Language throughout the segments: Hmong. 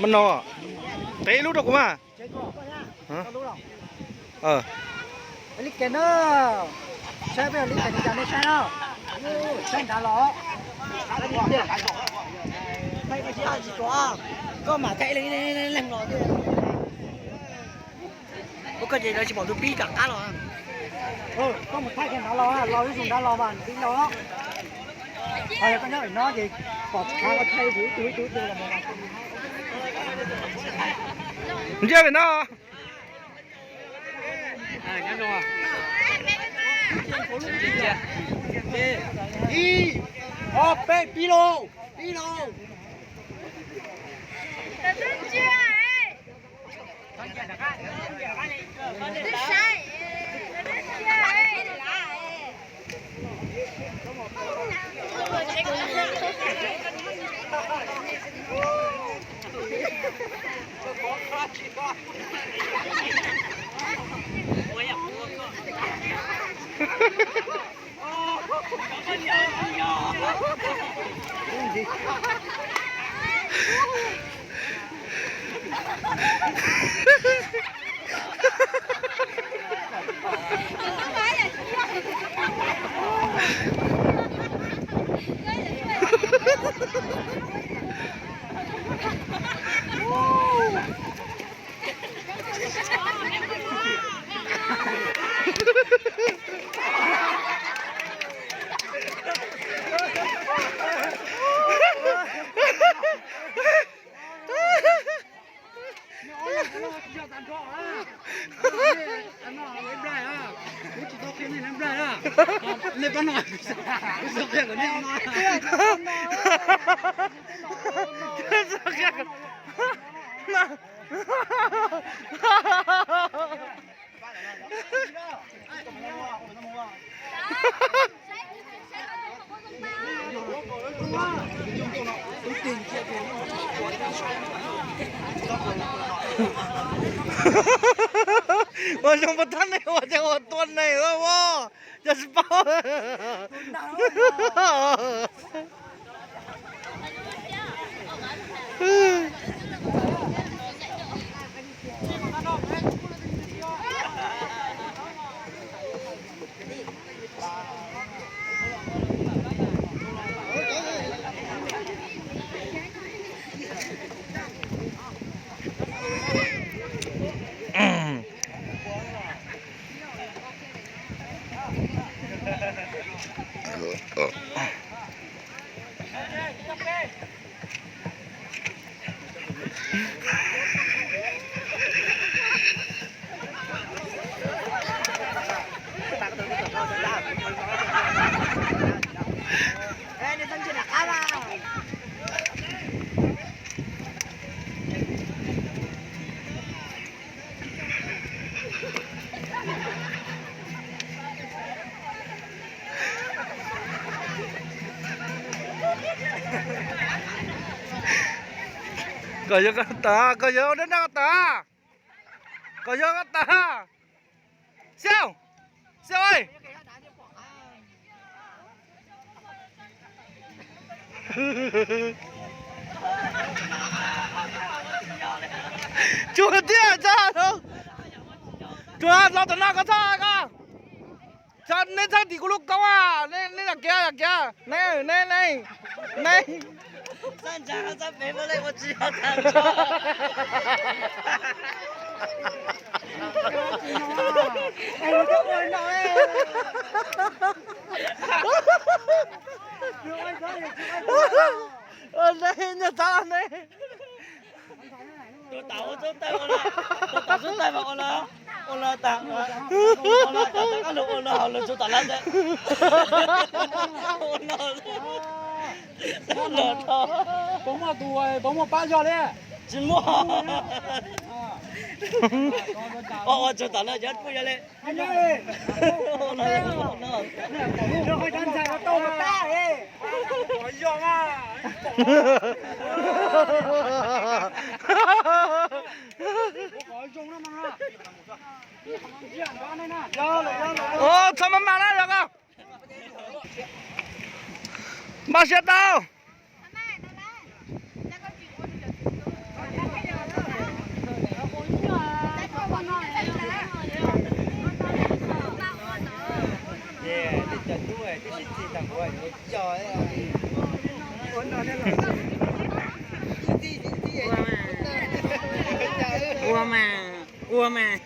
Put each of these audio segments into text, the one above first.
Mas no, tev ib lub rau kuv mas. Li Kev na, saib peb li Kev li cas nej saib na. Saib nrad los, koj mam thaij leej leej los thiab. Ua koj ces lawv tsis pom tus pib rov qab los. Koj mus thaij kiag nrad los, los ib zus nrad los mas pib los. Ho yog koj nyob pem no ces pom tsis tshua, koj thaij ib zus ib tug ib tug ib tug los. Ntsia pem no. Ib, ob, peb, pib lauj, pib lauj. Ua zoo puas tab neeg ua cas ua tua neeg ua, yog tsis paub. Kom yog koj tag, kom yog ua dab naj koj tag, kom yog koj tag. Xiaus, Xiaus ơi. Tsuag tiag tso, tsuag los tom no koj txhob koj. Neb txhawb tim kuv lub koob, neb lam kiag lam kiag, neb, neb, neb, neb. Neb nyob txog neb. Tus tau ua txuj taij ua no, tus tau txuj taij mas ua no, ua no tas, ua no tas, ua no hauv lawv txuj tas lab ntawd. Ua no, no tho. Puas muaj tus, puas muaj pab yog li? Tsis muaj. Ua ua tsuag tom no cov phooj ywg li. Ua txhob maj mam na yog koj. Npaj siab tau. Ua mas, ua mas.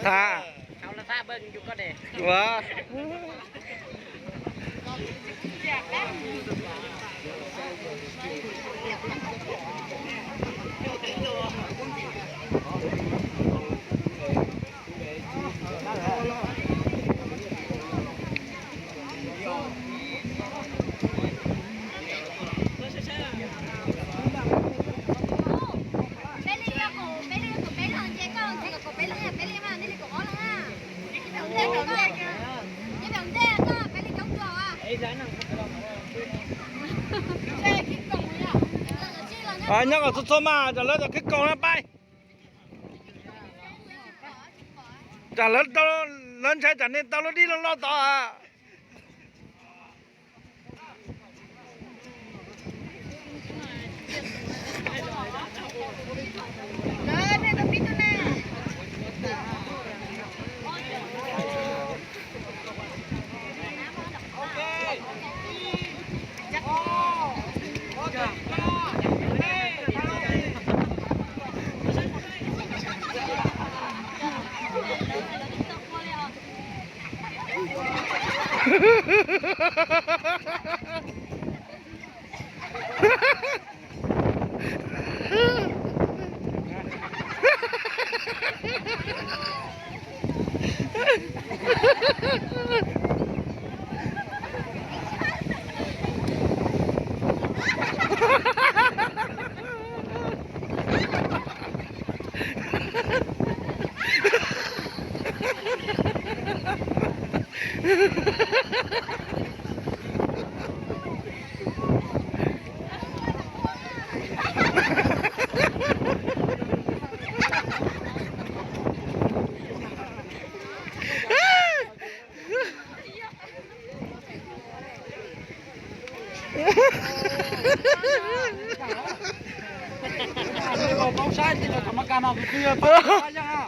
Tham. Ua. Nyob kom txhua txhua mas, tsam lawv tau khib koos na pab. Tsam lawv ntshai tsam nej tau lub dib loj loj tod.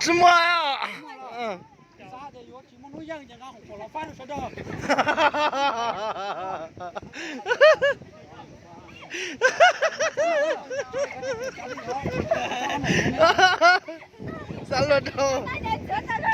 Tsis muaj. Xav luag rau.